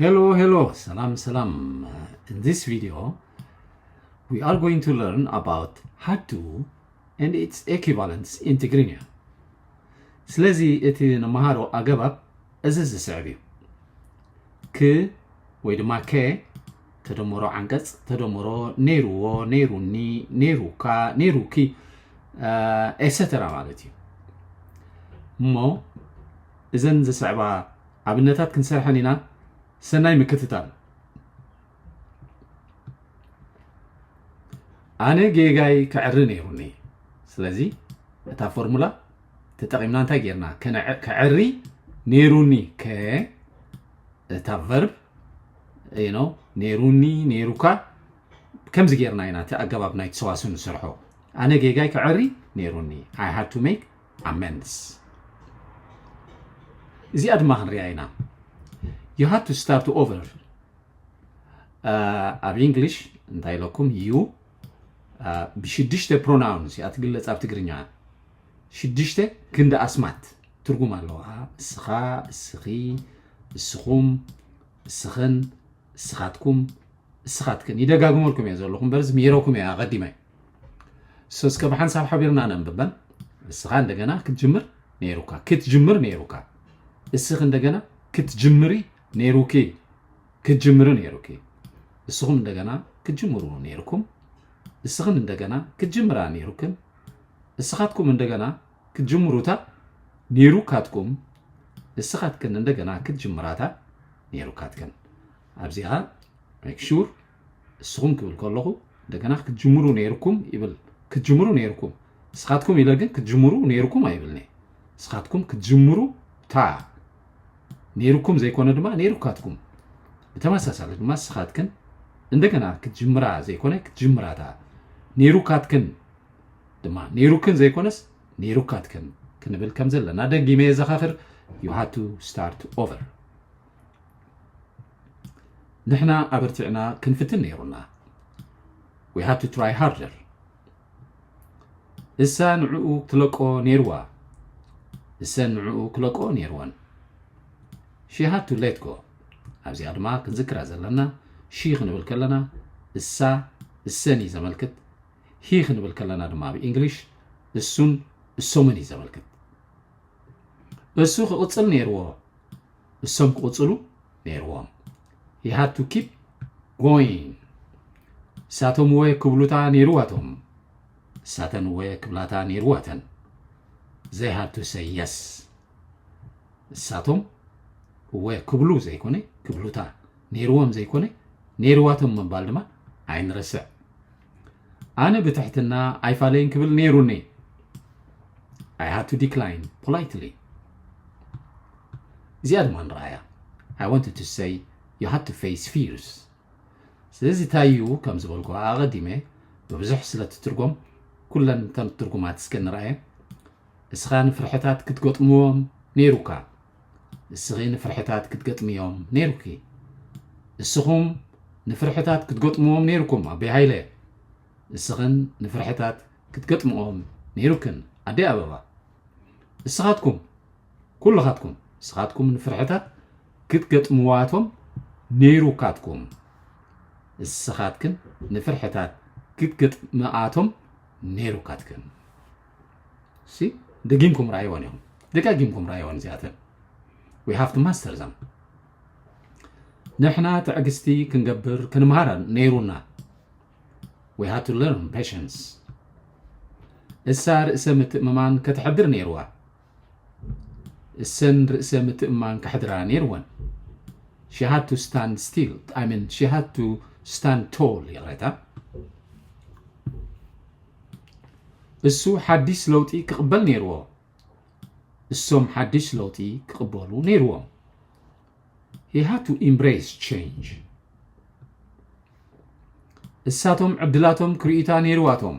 Hello, hello, ሰላም ሰላም። In this video, we are going to learn about hatu and its equivalents in Tigrinya. ስለዚ እቲ ንመሃሮ ኣገባብ እዚ ዝስዕብ እዩ። ክ ወይ ድማ ከ ተደምሮ ዓንቀጽ ተደምሮ ነይርዎ፣ ነይሩኒ፣ ነይሩካ፣ ነይሩኪ፣ ኤሰተራ ማለት እዩ። እሞ እዘን ዝስዕባ ኣብነታት ክንሰርሐን ኢና። ሰናይ ምክትታል። ኣነ ጌጋይ ክዕሪ ነይሩኒ። ስለዚ እታ ፎርሙላ ተጠቒምና እንታይ ጌርና? ከነዕ- ክዕሪ ነይሩኒ ከ እታ ቨርብ ነው ነይሩኒ ነይሩካ ከምዚ ጌርና ኢና እቲ ኣገባብ ናይ ተሰዋስው ንሰርሖ። ኣነ ጌጋይ ክዕሪ ነይሩኒ። I had to make amends። እዚኣ ድማ ክንሪኣ ኢና። You had to start over። ኣብ እንግሊሽ እንታይ ኢለኩም? ዩ ብሽዱሽተ ፕሮናውንስ እያ ትግለጽ ኣብ ትግርኛ። ሽዱሽተ ክንዲ ኣስማት ትርጉም ኣለዋ። እስኻ፣ እስኺ፣ እስኹም፣ እስኽን፣ እስኻትኩም፣ እስኻትክን። ይደጋግመልኩም እየ ዘለኹ እምበር እዚ ምሂረኩም እየ ኣቐዲመ። ሶ እስከ ብሓንሳብ ሓቢርና ነንብበን። እስኻ እንደገና ክትጅምር ነይሩካ፣ ክትጅምር ነይሩካ። እስኺ እንደገና ክትጅምሪ ነይሩኪ፣ ክትጅምሪ ነይሩኪ። እስኹም እንደገና ክትጅምሩ ነይርኩም። እስኽን እንደገና ክትጅምራ ነይሩክን። እስኻትኩም እንደገና ክትጅምሩታ ነይሩካትኩም። እስኻትክን እንደገና ክትጅምራታ ነይሩካትክን። ኣብዚኣ ሜክ ሹር እስኹም ክብል ከለኹ እንደገና ክትጅምሩ ነይርኩም ይብል። ክትጅምሩ ነይርኩም። እስኻትኩም ኢለ ግን ክትጅምሩ ነይርኩም ኣይብልኒ። እስኻትኩም ክትጅምሩ ታ ነይርኩም ዘይኮነ ድማ ነይሩካትኩም። ብተመሳሳሊ ድማ እስኻትክን እንደገና ክትጅምራ ዘይኮነ ክትጅምራታ። ነይሩካትክን ድማ ነይሩክን ዘይኮነስ ነይሩካትክን ክንብል ከም ዘለና ደጊመ የዘኻኽር። You had to start over። ንሕና ኣበርቲዕና ክንፍትን ነይሩና። We had to try harder። እሳ ንዕኡ ክትለቆ ነይርዋ። እሰን ንዕኡ ክለቆ ነይርወን። She had to let go። ኣብዚኣ ድማ ክንዝክራ ዘለና ሺ ክንብል ከለና እሳ እሰን እዩ ዘመልክት። ሂ ክንብል ከለና ድማ ኣብ እንግሊሽ እሱን እሶምን እዩ ዘመልክት። እሱ ክቕጽል ነይርዎ። እሶም ክቕጽሉ ነይርዎም። He had to keep going። እሳቶም እወ ክብሉታ ነይርዋቶም። እሳተን እወ ክብላታ ነይርዋተን። They had to say yes። እሳቶም እወ ክብሉ ዘይኮነ ክብሉታ፣ ነይርዎም ዘይኮነ ነይርዋቶም ምባል ድማ ኣይንረስዕ። ኣነ ብትሕትና ኣይፋለይን ክብል ነይሩኒ። I had to decline politely። እዚኣ ድማ ንረኣያ። I wanted to say you had to face fears። ስለዚ እንታይ እዩ ከም ዝበልኩ ኣቐዲመ ብብዙሕ ስለ ትትርጎም ኩለን እተን ትርጉማት እስከ ንረኣየ። እስኻ ንፍርሕታት ክትገጥምዎም ነይሩካ። እስኺ ንፍርሕታት ክትገጥምዮም ነይሩኪ። እስኹም ንፍርሕታት ክትገጥምዎም ነይሩኩም ኣቦይ ሃይለ። እስኽን ንፍርሕታት ክትገጥምኦም ነይሩክን ኣደይ ኣበባ። እስኻትኩም ኩልኻትኩም እስኻትኩም ንፍርሕታት ክትገጥምዋቶም ነይሩካትኩም። እስኻትክን ንፍርሕታት ክትገጥምኣቶም ነይሩካትክን። ሲ ደጊምኩም ራእይወን እዮም። ደጋጊምኩም ራእይወን እዚኣተን። We have to master them። ንሕና ትዕግስቲ ክንገብር ክንምሃር ነይሩና። We had to learn patience። እሳ ርእሰ ምትእምማን ከተሕድር ነይርዋ። እሰን ርእሰ ምትእምማን ከሕድራ ነይርወን። She had to stand still. I mean, she had to stand tall። ይቕሬታ። እሱ ሓዲስ ለውጢ ክቕበል ነይርዎ። እሶም ሓዲስ ለውጢ ክቕበሉ ነይርዎም። He had to embrace change። እሳቶም ዕድላቶም ክርእዩታ ነይርዋቶም።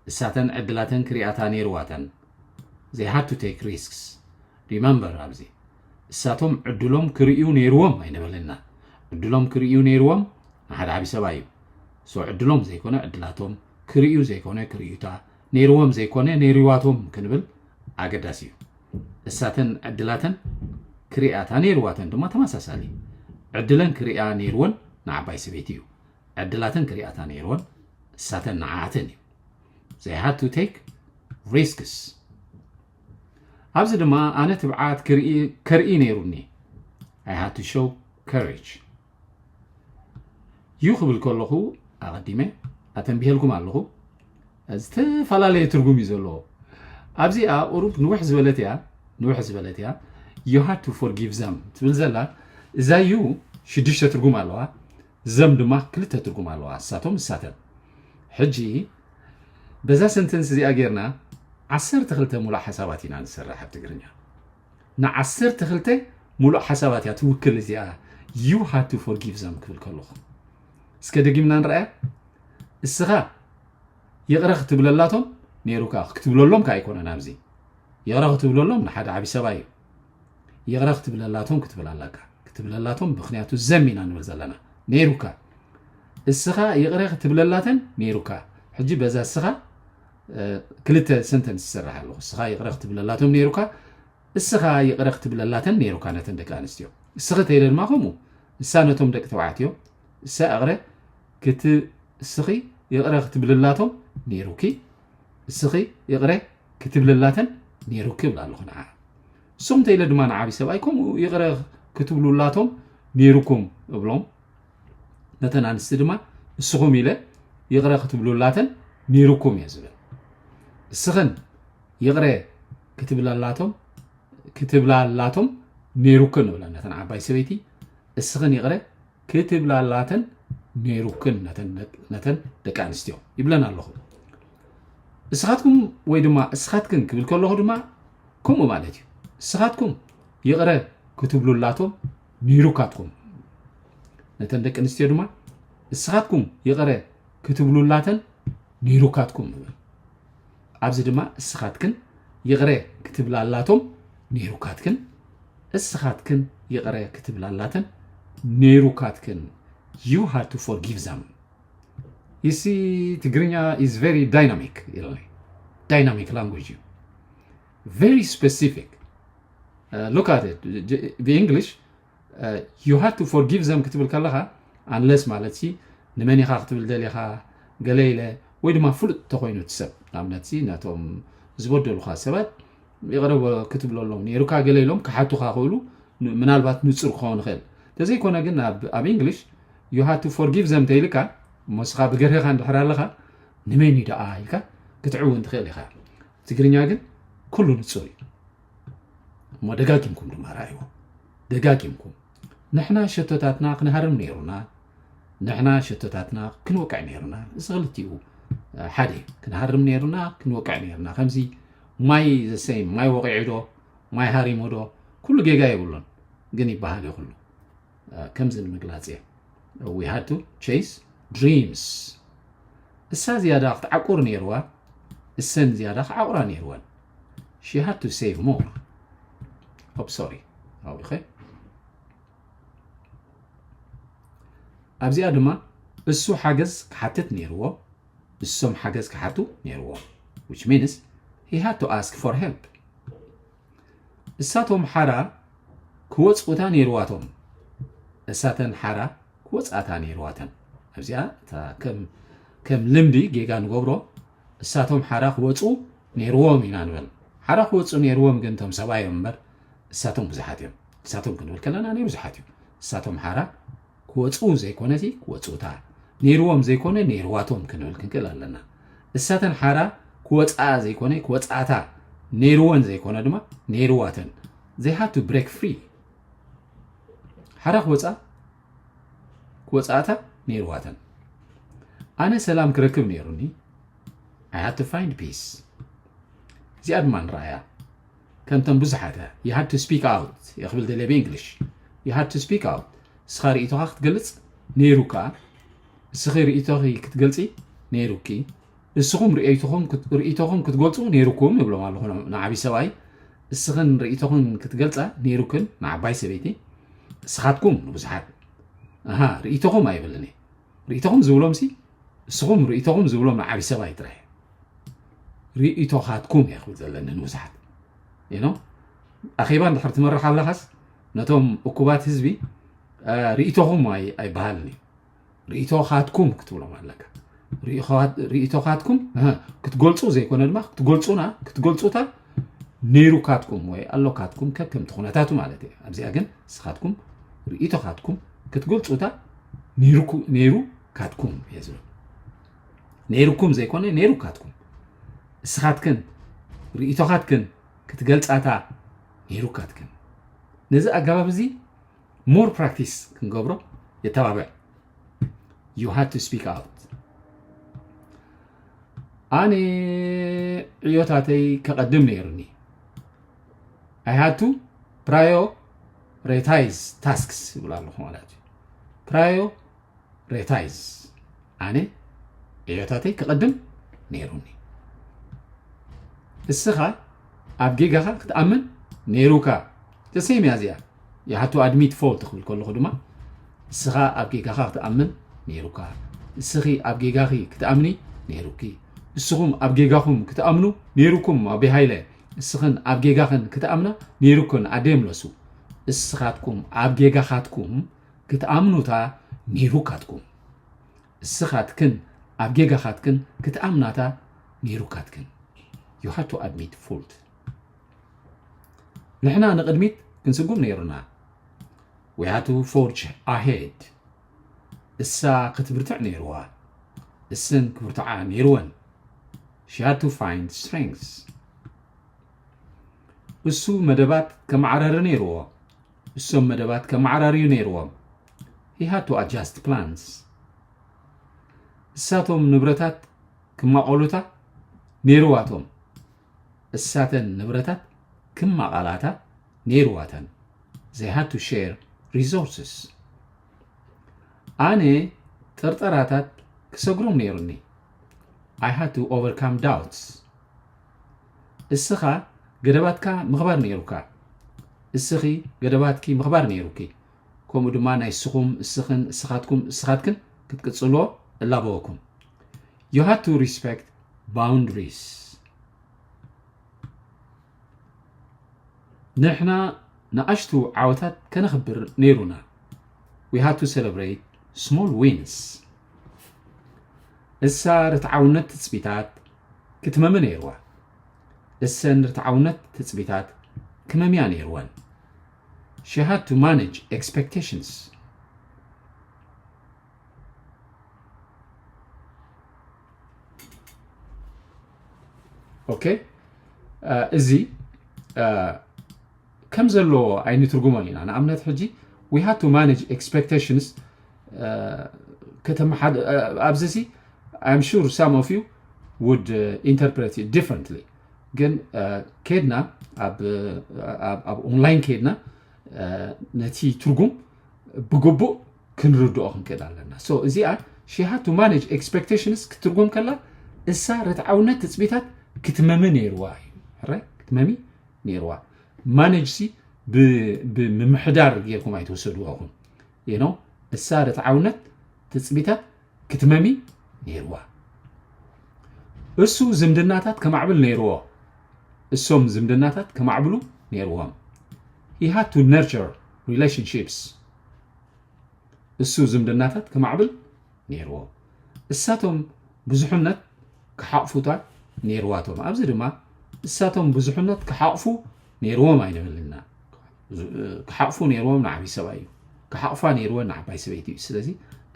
እሳተን ዕድላተን ክርእያታ ነይርዋተን። They had to take risks። Remember ኣብዚ እሳቶም ዕድሎም ክርእዩ ነይርዎም ኣይንበልና። ዕድሎም ክርእዩ ነይርዎም ንሓደ ዓቢ ሰብኣይ እዩ። So ዕድሎም ዘይኮነ ዕድላቶም፣ ክርእዩ ዘይኮነ ክርእዩታ፣ ነይርዎም ዘይኮነ ነይርዋቶም ክንብል ኣገዳሲ እዩ። እሳተን ዕድላተን ክርእያታ ነይርዋተን ድማ ተመሳሳሊ። ዕድለን ክርእያ ነይርወን ንዓባይ ሰበይቲ እዩ። ዕድላተን ክርእያታ ነይርወን እሳተን ንዓኣተን እዩ። They had to take risks። ኣብዚ ድማ ኣነ ትብዓት ክርኢ- ከርኢ ነይሩኒ። I had to show courage። ዩ ክብል ከለኹ ኣቐዲመ ኣተንቢሄልኩም ኣለኹ። ዝተፈላለየ ትርጉም እዩ ዘለዎ። ኣብዚኣ ቁሩብ ንውሕ ዝበለት እያ፣ ንውሕ ዝበለት እያ። You had to forgive them ትብል ዘላ እዛ ዩ ሽዱሽተ ትርጉም ኣለዋ። ዘም ድማ ክልተ ትርጉም ኣለዋ። እሳቶም እሳተን። ሕጂ በዛ ሰንተንስ እዚኣ ጌርና ዓሰርተ ክልተ ሙሉእ ሓሳባት ኢና ንሰርሕ ኣብ ትግርኛ። ንዓሰርተ ክልተ ሙሉእ ሓሳባት እያ ትውክል እዚኣ you had to forgive them ክብል ከለኹ። እስከ ደጊምና ንረኣያ። እስኻ ይቕረ ክትብለላቶም ነይሩካ፣ ክትብለሎም ከኣ ኣይኮነን ኣብዚ። ይቕረ ክትብለሎም ንሓደ ዓቢ ሰብኣይ እዩ። ይቕረ ክትብለላቶም ክትብል ኣለካ። ክትብለላቶም ምኽንያቱ ዘም ኢና ንብል ዘለና። ነይሩካ። እስኻ ይቕረ ክትብለላተን ነይሩካ። ሕጂ በዛ እስኻ፣ እ፣ ክልተ ሰንተንስ ዝሰርሕ ኣለኹ። እስኻ ይቕረ ክትብለላቶም ነይሩካ፣ እስኻ ይቕረ ክትብለላተን ነይሩካ ነተን ደቂ ኣንስትዮ። እስኺ ተይለ ድማ ከምኡ። እሳ ነቶም ደቂ ተባዕትዮ፣ እሳ ይቕረ ክት-፣ እስኺ ይቕረ ክትብልላቶም ነይሩኪ፣ እስኺ ይቕረ ክትብልላተን ነይሩኪ እብላ ኣለኹ ንዓ። ንስኹም ተይለ ድማ ንዓቢ ሰብኣይ ከምኡ ይቕረ ክትብሉላቶም ነይሩኩም እብሎም። ነተን ኣንስቲ ድማ እስኹም ኢለ ይቕረ ክትብሉላተን ነይሩኩም እየ ዝብል። እስኽን ይቕረ ክትብላላቶም፣ ክትብላላቶም ነይሩክን እብለን ነተን ዓባይ ሰበይቲ። እስኽን ይቕረ ክትብላላተን ነይሩክን ነተን ደቅ-፣ ነተን ደቂ ኣንስትዮ ይብለን ኣለኹ። እስኻትኩም ወይ ድማ እስኻትክን ክብል ከለኹ ድማ ከምኡ ማለት እዩ። እስኻትኩም ይቕረ ክትብሉላቶም ነይሩካትኩም። ነተን ደቂ ኣንስትዮ ድማ እስኻትኩም ይቕረ ክትብሉላተን ነይሩካትኩም ንብል። ኣብዚ ድማ እስኻትክን ይቕረ ክትብላላቶም ነይሩካትክን፣ እስኻትክን ይቕረ ክትብላላተን ነይሩካትክን። You had to forgive them። You see, ትግርኛ is very dynamic ኢለኒ። Dynamic language እዩ። Very specific. Uh, look at it. J-, the English, uh, you had to forgive them ክትብል ከለኻ፣ unless ማለት ሲ ንመን ኢኻ ክትብል ደሊኻ፣ ገለ ኢለ፣ ወይ ድማ ፍሉጥ ተኾይኑ እቲ ሰብ፣ ንኣብነት ሲ ነቶም ዝበደሉኻ ሰባት ይቕረ በ-፣ ክትብለሎም ነይሩካ፣ ገለ ኢሎም ክሓቱኻ ክእሉ፣ ን-፣ ምናልባት ንጹር ክኸውን ይኽእል። ተዘይኮነ ግን ኣብ፣ ኣብ English you had to forgive them ተይልካ፣ እሞ ንስኻ ብገርህኻ እንድሕር ኣለኻ፣ ንመን እዩ ደኣ ኢልካ ክትዕውን ትኽእል ኢኻ። ትግርኛ ግን ኩሉ ንጹር እዩ። እሞ ደጋጊምኩም ድማ ረኣይዎ። ደጋጊምኩም። ንሕና ሸቶታትና ክንሃርም ነይሩና፣ ንሕና ሸቶታትና ክንወቅዕ ነይሩና። እዚ ክልቲኡ፣ እ፣ ሓደ እዩ። ክንሃርም ነይሩና፣ ክንወቅዕ ነይሩና። ከምዚ ማይ the same፣ ማይ ወቂዑ ዶ፣ ማይ ሃሪሙ ዶ፣ ኩሉ ጌጋ የብሉን። ግን ይበሃል እዩ ኩሉ። እ፣ ከምዚ ንምግላጽ እየ። We had to chase dreams። እሳ ዝያዳ ክትዓቁር ነይርዋ፣ እሰን ዝያዳ ክዓቁራ ነይርወን። She had to save more። ኦፕ፣ ሶሪ። ኣውሪኸ። ኣብዚኣ ድማ እሱ ሓገዝ ክሓትት ነይርዎ፣ እሶም ሓገዝ ክሓቱ ነይርዎም። Which means he had to ask for help። እሳቶም ሓራ ክወጽኡታ ነይርዋቶም። እሳተን ሓራ ክወጽኣታ ነይርዋተን። ኣብዚኣ እታ ከም፣ ከም ልምዲ ጌጋ ንገብሮ፣ እሳቶም ሓራ ክወጹ ነይርዎም ኢና ንብል። ሓራ ክወጹ ነይርዎም ግን እቶም ሰብኣይ እዮም እምበር፣ እሳቶም ብዙሓት እዮም። እሳቶም ክንብል ከለና ናይ ብዙሓት እዩ። እሳቶም ሓራ ክወጽኡ ዘይኮነሲ ክወጽኡታ፣ ነይርዎም ዘይኮነ ነይርዋቶም ክንብል ክንክእል ኣለና። እሳተን ሓራ ክወጽኣ ዘይኮነ ክወጽኣታ፣ ነይርወን ዘይኮነ ድማ ነይርዋተን። They had to break free። ሓራ ክወጽኣ፣ ክወጽኣታ ነይርዋተን። ኣነ ሰላም ክረክብ ነይሩኒ። I had to find peace። እዚኣ ድማ ንረኣያ። ከምተን ብዙሓት እያ። You had to speak out። እየ ክብል ደልየ ብእንግሊሽ። You had to speak out። እስኻ ርእይቶኻ ክትገልጽ ነይሩካ። እስኺ ርእይቶኺ ክትገልጺ ነይሩኪ። እስኹም ርእይቶኹም ክት-፣ ርእይቶኹም ክትገልጹ ነይሩኩም እብሎም ኣለኹ ን-፣ ንዓቢ ሰብኣይ። እስኽን ርእይቶኽን ክትገልጻ ነይሩክን ንዓባይ ሰበይቲ። እስኻትኩም ንብዙሓት። ኣሃ፣ ርእይቶኹም ኣይብልን እየ። ርእይቶኹም ዝብሎም ሲ፣ እስኹም ርእይቶኹም ዝብሎም ንዓቢ ሰብኣይ ጥራይ። ርእይቶኻትኩም እየ ክብል ዘለኒ ንብዙሓት። You know? ኣኼባ እንድሕር ትመርሕ ኣለኻስ፣ ነቶም እኩባት ህዝቢ፣ ርኢቶኹም ኣይበሃልን እዩ። ርኢቶኻትኩም ክትብሎም ኣለካ። ርኢቶኻትኩም ክትገልፁ ዘይኮነ ድማ ክትገልፁና ክትገልፁታ ነይሩካትኩም ወይ ኣሎካትኩም ከከምቲ ኩነታቱ ማለት እዩ። ኣብዚኣ ግን ንስኻትኩም ርኢቶኻትኩም ክትገልፁታ ነይሩ ካትኩም እየ ዝብል። ነይሩኩም ዘይኮነ ነይሩካትኩም። እስኻትክን ርኢቶኻትክን ክትገልፃታ ነይሩካትክን። ነዚ ኣገባብ እዚ more practice ክንገብሮ የተባብዕ። You had to speak out. ኣነ ዕዮታተይ ከቐድም ነይሩኒ። I had to prioritize tasks ይብል ኣለኹ ማለት እዩ። Prioritize ኣነ ዕዮታተይ ከቐድም ነይሩኒ። እስኻ ኣብ ጌጋኻ ክትኣምን ነይሩካ። ተሰይም እያ እዚኣ። You had to admit fault ክብል ከለኹ ድማ እስኻ ኣብ ጌጋኻ ክትኣምን ነይሩካ። እስኺ ኣብ ጌጋኺ ክትኣምኒ ነይሩኪ። እስኹም ኣብ ጌጋኹም ክትኣምኑ ነይሩኩም። ኣቤ ሃይለ፣ እስኽን ኣብ ጌጋኽን ክትኣምና ነይሩክን። ኣደ የምለሱ፣ እስኻትኩም ኣብ ጌጋኻትኩም ክትኣምኑታ ነይሩካትኩም። እስኻትክን ኣብ ጌጋኻትክን ክትኣምናታ ነይሩካትክን። You had to admit fault። ንሕና ንቕድሚት ክንስጉም ነይሩና። We had to forge ahead። እሳ ክትብርትዕ ነይርዋ። እስን ክብርትዓ ነይርወን። She had to find strength። እሱ መደባት ከመዓረሪ ነይርዎ። እሶም መደባት ከመዓራርዩ ነይርዎም። He had to adjust plans። እሳቶም ንብረታት ክማቐሉታ ነይርዋቶም። እሳተን ንብረታት ክማቓላታ ነይርዋተን። They had to share resources። ኣነ ጥርጠራታት ክሰግሮም ነይሩኒ። I had to overcome doubts። እስኻ ገደባትካ ምኽባር ነይሩካ። እስኺ ገደባትኪ ምኽባር ነይሩኪ። ከምኡ ድማ ናይ እስኹም፣ እስኽን፣ እስኻትኩም፣ እስኻትክን ክትቅጽልዎ እላበወኩም። You had to respect boundaries። ንሕና ንኣሽቱ ዓወታት ከነኽብር ነይሩና። We had to celebrate small wins። እሳ ርትዓውነት ትጽቢታት ክትመሚ ነይርዋ። እሰን ርትዓውነት ትጽቢታት ክመምያ ነይርወን። She had to manage expectations። ኦኬ፣ እዚ ከም ዘለዎ ኣይንትርጉሞን ኢና። ንኣብነት ሕጂ we had to manage expectations ከተመሓድ ኣብዚ ሲ I'm sure some of you would interpret it differently። ግን ኬድና ኣብ ኦንላይን ኬድና ነቲ ትርጉም ብግቡእ ክንርድኦ ክንክእል ኣለና። So እዚኣ she had to manage expectations ክትርጎም ከላ እሳ ርትዓውነት ትጽቢታት ክትመሚ ነይርዋ እዩ። ሕራይ ክትመሚ ነይርዋ። ማነጅ ሲ ብምምሕዳር ጌርኩም ኣይትወሰድዎ ኢኹም። You know እሳ ርትዓውነት ትጽቢታት ክትመሚ ነይርዋ። እሱ ዝምድናታት ከማዕብል ነይርዎ። እሶም ዝምድናታት ከማዕብሉ ነይርዎም። He had to nurture relationships። እሱ ዝምድናታት ከማዕብል ነይርዎ። እሳቶም ብዙሕነት ክሓቕፉታ ነይርዋቶም። ኣብዚ ድማ እሳቶም ብዙሕነት ክሓቕፉ ነይርዎም ኣይንብልና። ክሓቕፉ ነይርዎም ንዓብዪ ሰብኣይ እዩ። ክሓቕፋ ነይርወን ንዓባይ ሰበይቲ እዩ። ስለዚ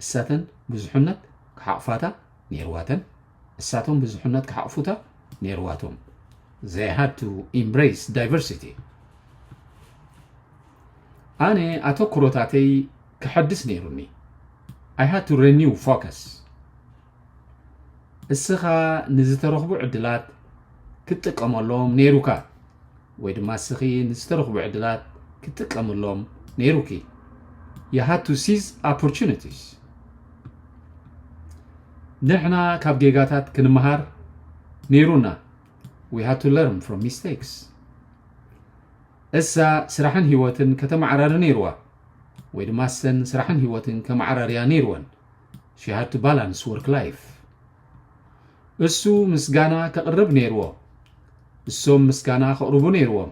እሳተን ብዙሕነት ክሓቕፋታ ነይርዋተን። እሳቶም ብዙሕነት ክሓቕፉታ ነይርዋቶም። They had to embrace diversity። ኣነ ኣተኩሮታተይ ክሐድስ ነይሩኒ። I had to renew focus። እስኻ ንዝተረኽቡ ዕድላት ክትጥቀመሎም ነይሩካ፣ ወይ ድማ እስኺ ንዝተረኽቡ ዕድላት ክትጥቀምሎም ነይሩኪ። You had to seize opportunities። ንሕና ካብ ጌጋታት ክንመሃር ነይሩና። We had to learn from mistakes። እሳ ስራሕን ህይወትን ከተመዓራሪ ነይርዋ፣ ወይ ድማ እሰን ስራሕን ህይወትን ከመዓራርያ ነይርወን። She had to balance work life። እሱ ምስጋና ከቕርብ ነይርዎ፣ እሶም ምስጋና ከቕርቡ ነይርዎም።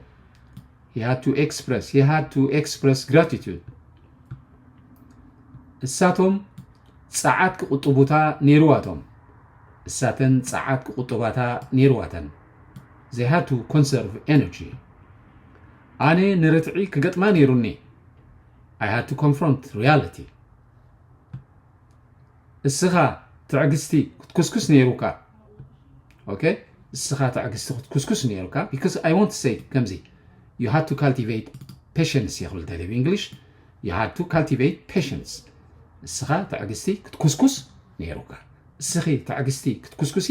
He had to express, he had to express gratitude። እሳቶም ጸዓት ክቑጥቡታ ነይርዋቶም። እሳተን ጸዓት ክቑጥባታ ነይርዋተን። They had to conserve energy. ኣነ ንርትዒ ክገጥማ ነይሩኒ። I had to confront reality. እስኻ ትዕግስቲ ክትኩስኩስ ነይሩካ። Okay? እስኻ ትዕግስቲ ክትኩስኩስ ነይሩካ። Because I want to say ከምዚ, you had to cultivate patience እየ ክብል ደልየ ብእንግሊሽ። You had to cultivate patience. እስኻ ትዕግስቲ ክትኩስኩስ ነይሩካ። እስኺ ትዕግስቲ ክትኩስኩሲ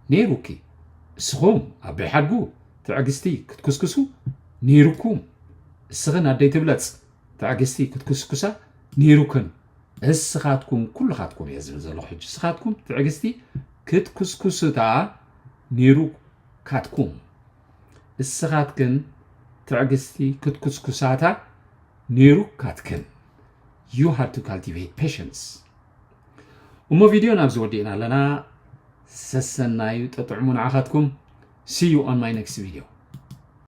ነይሩኪ። እስኹም ኣቦይ ሓድጉ ትዕግስቲ ክትኩስኩሱ ነይሩኩም። እስኽን ኣደይ ትብለጽ ትዕግስቲ ክትኩስኩሳ ነይሩክን። እስኻትኩም ኩልኻትኩም እየ ዝብል ዘለኹ ሕጂ። እስኻትኩም ትዕግስቲ ክትኩስኩስታ ነይሩካትኩም። እስኻትክን ትዕግስቲ ክትኩስኩሳታ ነይሩካትክን። You had to cultivate patience. እሞ ቪድዮ ናብዚ ወዲእና ኣለና። ሰሰናዩ ጠጥዕሙ ንዓኻትኩም። See you on my next video.